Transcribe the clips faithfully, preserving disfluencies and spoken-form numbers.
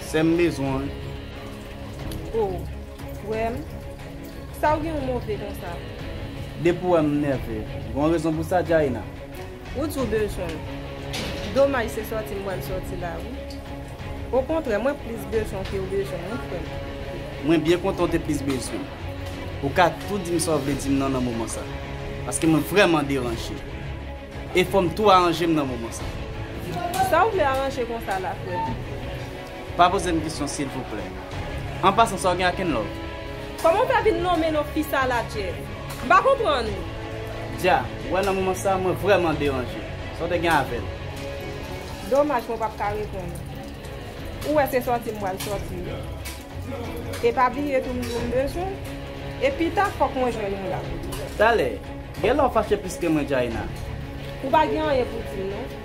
Sè m bezwen w wi. O, frè m, sa w gen w move konsa? Depi w wè m nève, gen yon rezon pou sa, Djaina? Ou di w bezwen m. Domaj se sòti m pral sòti la wi. Okontrè, mwen plis bezwen w ke w bezwen m wi, frè m. Mwen byen kontan w te plis bezwen m. Ou ka tou di m sa w vle di m nan nan moman sa. Paske mwen vrèman deranje. E fò m tou aranje m nan moman sa. Sa w vle aranje konsa la, frè m? Pa poze m kesyon silvouplè. An pasan, sa w gen ak Enlove? Kòman w fè vin nonmen non fi sa la, Jeff? M pa konprann ou. Dja, ou wè nan moman sa, mwen vrèman deranje. Sa w te gen avè l? Domaj mwen p ap ka reponn ou. Ou wè se sòti m pral sòti wi. E pa bliye tou m di w m bezwen w. E pita fòk mwen jwenn ou la. Talè, genlè w fache plis ke mwen, Djaina. Ou pa gen anyen pou di m non.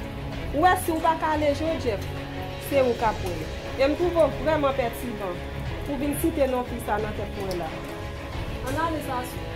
Ou wè si w pa ka ale jwe Jeff, se ou k ap wè l. E m twouve w vrèman pètiban pou w vin site non fi sa nan tèt mwen la. Ann ale Sasou.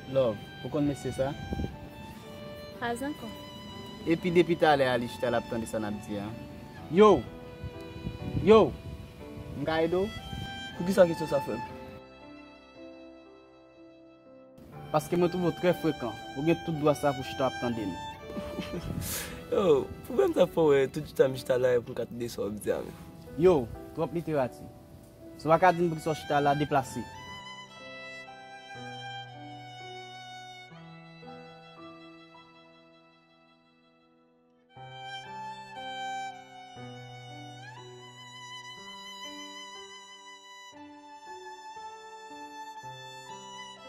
Love, ou konn mesye sa? Pas ankò. Epi depi talè a li chita l ap tande sa n ap di a. Yo! Yo! M ka ede w? Poukisa kesyon sa fè m? Paske mwen twouve w trè frekan. Ou gen tout dwa sa pou chita ap tande m. Yo, pwoblèm sa fè w wè tout chita m chita la e pou m ka tande sa w ap di a menm. Yo, twòp literati. Si w pa ka di m poukisa w chita la, deplase.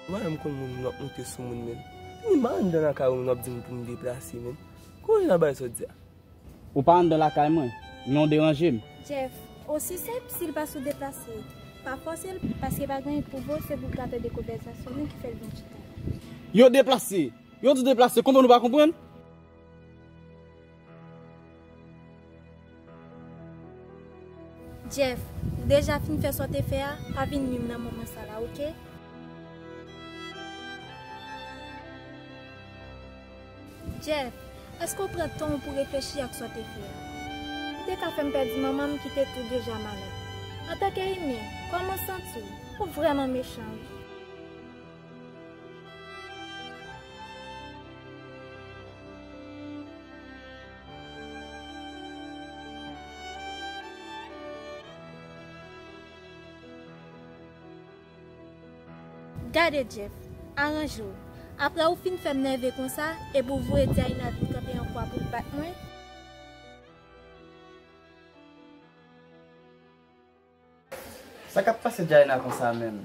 Mwen menm konn moun m ap moute sou moun menm. Vini m pa anndan lakay ou menm w ap di m pou m deplase menm. Kote w jwenn bagay sa w di a? Ou pa anndan lakay mwen, men w deranje m. Jeff, osi senp si l pa sou deplase. Pa fòse l, paske pa gen anyen k pwouve w, se pou l ka tande konvèsasyon nou ki fè l vin chita. Yo deplase! Yo di deplase, konprann ou pa konprann? Jeff, ou deja fin fè sa w te fè a, pa vin nwi m nan moman sa la, oke? Jeff, èske w pran tan w pou w reflechi ak sa w te fè a? Ou te ka fè m pèdi manman m ki te tou deja malad. Antanke imen, kòman w santi w? Ou vrèman mechan wi. Gade Jeff, aranje w. Apre ou fin fè m nève konsa, epi ou voye Diana vin kanpe an kwa pou l bat mwen? Sa k ap pase Diana konsa menm?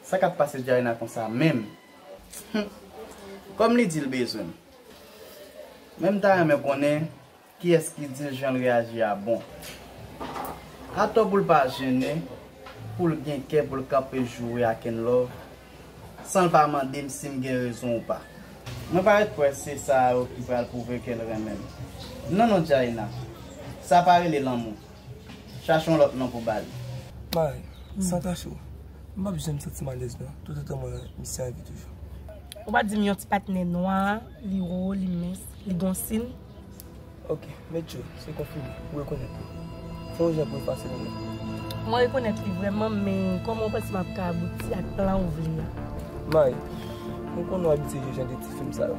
Sa k ap pase Diana konsa menm? Hum. Kòm li di l bezwen m. Men m ta renmen konnen kiyès ki di l jan l reyaji a bon. Atò pou l pa jennen, pou l gen kè pou l kanpe joure ak Enlove, san l pa mande m si m gen rezon ou pa. Mwen pa ret kwè se sa yo ki pral pwouve ke l renmen m. Non, non, Diana. Sa pa rele lanmou. Chache yon lòt non pou ba li. May, san kache w, m p ap janm santi m alèz non, toutotan m wè misye an vi toujou. Ou pa di m yon ti patnè nwa, li wo, li mens, li gon sin. Ok, Met Djo, se konfime, ou rekonèt li. Fè yon jan pou efase non nan. Mwen rekonèt li vrèman, men kòman w panse m ap ka abouti ak plan ou vle a? May, mwen konnen w abitye jwe jan de ti fim sa yo.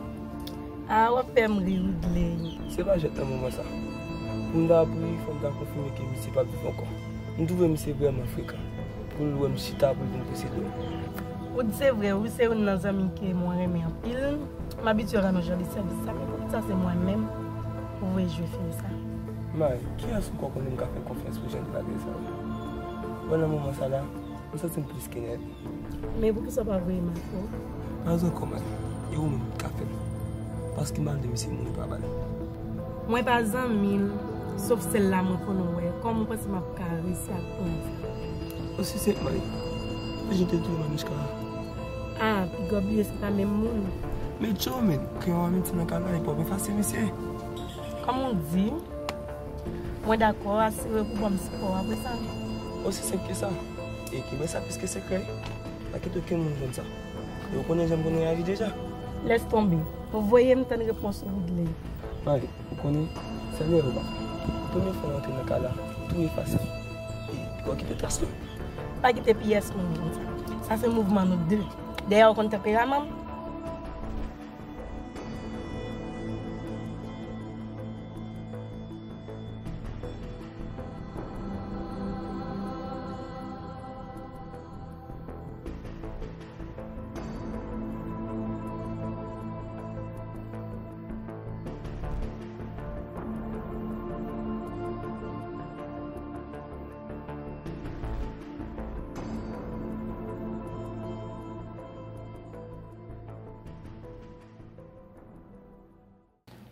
Ah, w ap fè m ri wi Gley. Se pa jwèt nan moman sa. Pou m ta ap ri, fò m ta konfime ke misye p ap viv ankò. M twouve misye vrèman frekan. Pou l wè m chita, pou l vin posede m. Ou di se vre wi, se youn nan zanmi ke mwen renmen anpil. M abitye rann yon jan de sèvis sa, men poukisa se mwen menm? Ou voye jwe fim sa. May, kiyès ou kwè konnen m ka fè konfyans pou jan de bagay sa yo? Bon, nan moman sa la, m santi m plis ke nève. Men poukisa w pa voye m ak ou? Pas ankò, May. E ou menm ki ka fè l? Paske m al di misye moun pa ba l. Mwen pa zanmi l, sof sèl la mwen konnen w wè. Kòman w panse m ap ka resi ak plan sa? Osi senp, May. Jan te di w, Manouchka. Ah, piga w bliye se pa menm moun. Men Joe, men, kreyon an mete nan kay la, epi w ap efase misye. Kòm ou di, mwen dakò, asire w pou ban m sipò w apre sa. Osi senp ke sa. E kenbe sa plis ke sekrè. Pa kite okenn moun konn sa. E ou konnen jan m konn reyaji deja. Lès tonbe. Voye m tann repons ou, Woodley. Mari, ou konnen, sèl erè w pa fè. Premye fwa w antre nan kay la, tou efase. E w kite tras lan. Pa kite pyès moun konn sa. Sa se mouvman nou de. Dèyè w konn tanperaman m.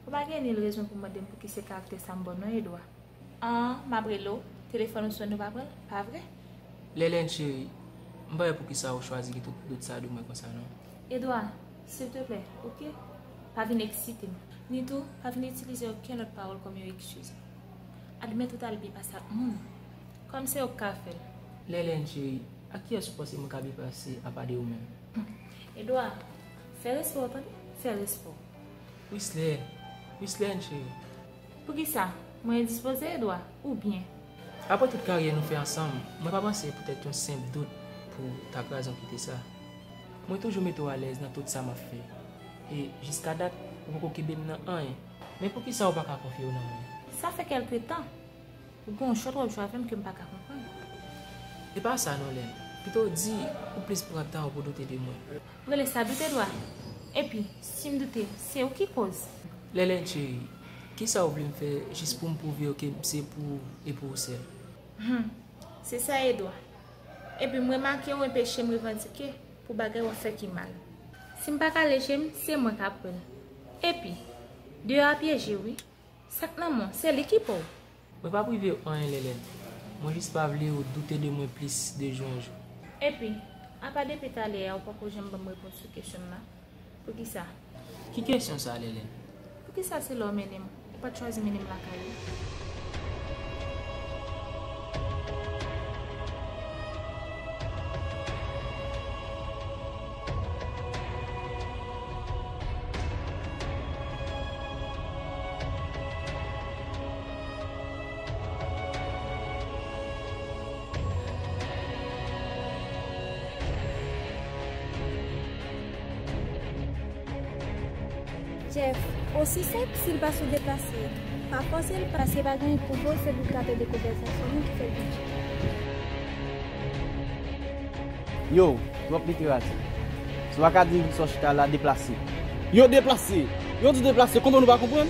Ou pa gen nil rezon pou mande m pouki se karaktè sa m ba w non, Edwa. An, m ap rele w, telefòn ou sonnen, ou pa pran l, pa vre? Lèlèn cheri, m pa wè poukisa ou chwazi kite tout dout sa de mwen konsa non. Edwa, silteplè, oke? Pa vin eksite m. Nitou, pa vin itilize okenn lòt pawòl kòm yon eskiz. Admèt ou t al byen pase ak moun. Kòm se ou k ka fè l. Lèlèn cheri, ak kiyès ou panse mwen ka byen pase apa de ou menm? Edwa, fè respè w tande, fè respè w. Wislè, Wislè cheri. Poukisa? Mwen endispoze, Edwa, oubyen? Apre tout karyè nou fè ansanm, mwen pa panse poutèt yon senp dout pou w ta kraze yon kite sa. Mwen toujou mete w alèz nan tout sa m ap fè. E jiska dat, ou poko kenbe m nan anyen. Men poukisa ou pa ka konfye w nan mwen? Sa fè kèlke tan. Ou gen yon chòt w ap jwe avè m ke m pa ka konprann. E pa sa non, Lèn. Pito w di ou plis pran tan w pou doute de mwen. Ou rele sa doute, Edwa? Epi, si m doute, se ou ki koz. Lèlèn cheri, kisa ou vle m fè jis pou m pwouve w ke m se pou ou e pou ou sèl? Hum, se sa, Edwa. Epi m remake ou enpeche m revandike pou bagay w ap fè ki mal. Si m pa ka leche m, se mwen k ap pran l. Epi, deyò a pyeje wi. Sa k nan men w, se li ki pa w. Mwen pa prive w anyen, Lèlèn. Mwen jis pa vle ou doute de mwen plis de jou an jou. Epi, apa depi talè a ou poko janm ban m repons sou kesyon m nan? Poukisa? Ki kesyon sa, Lèlèn? Poukisa se la w mennen m, ou pa t chwazi mennen m lakay ou? Jeff, osi senp, si l pa sou deplase, pa fòse l, paske pa gen anyen k pwouve w, se pou l ka tande konvèsasyon nou ki fè l vin chita. Yo, twòp literati. Si w pa ka di sòchita la deplase. Yo deplase! Yo di deplase, konprann ou pa konprann?